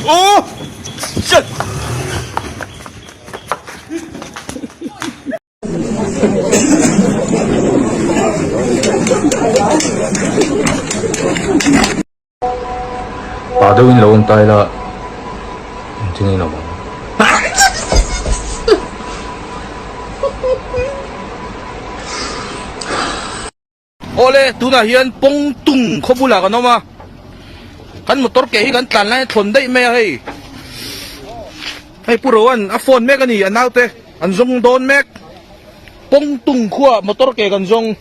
Oh! Shit! Pa deuhin lo awm ta ila engtin nge in awm ang. Awle tunah hian pawng tung khaw bulah kan awm a kan motor ke hi kan tlan lai a thlawn daih mai a hei hei pu Rohan a phone mek a ni a naute an zawng dawn mek pawng tung khuaah motor ke kan zawng.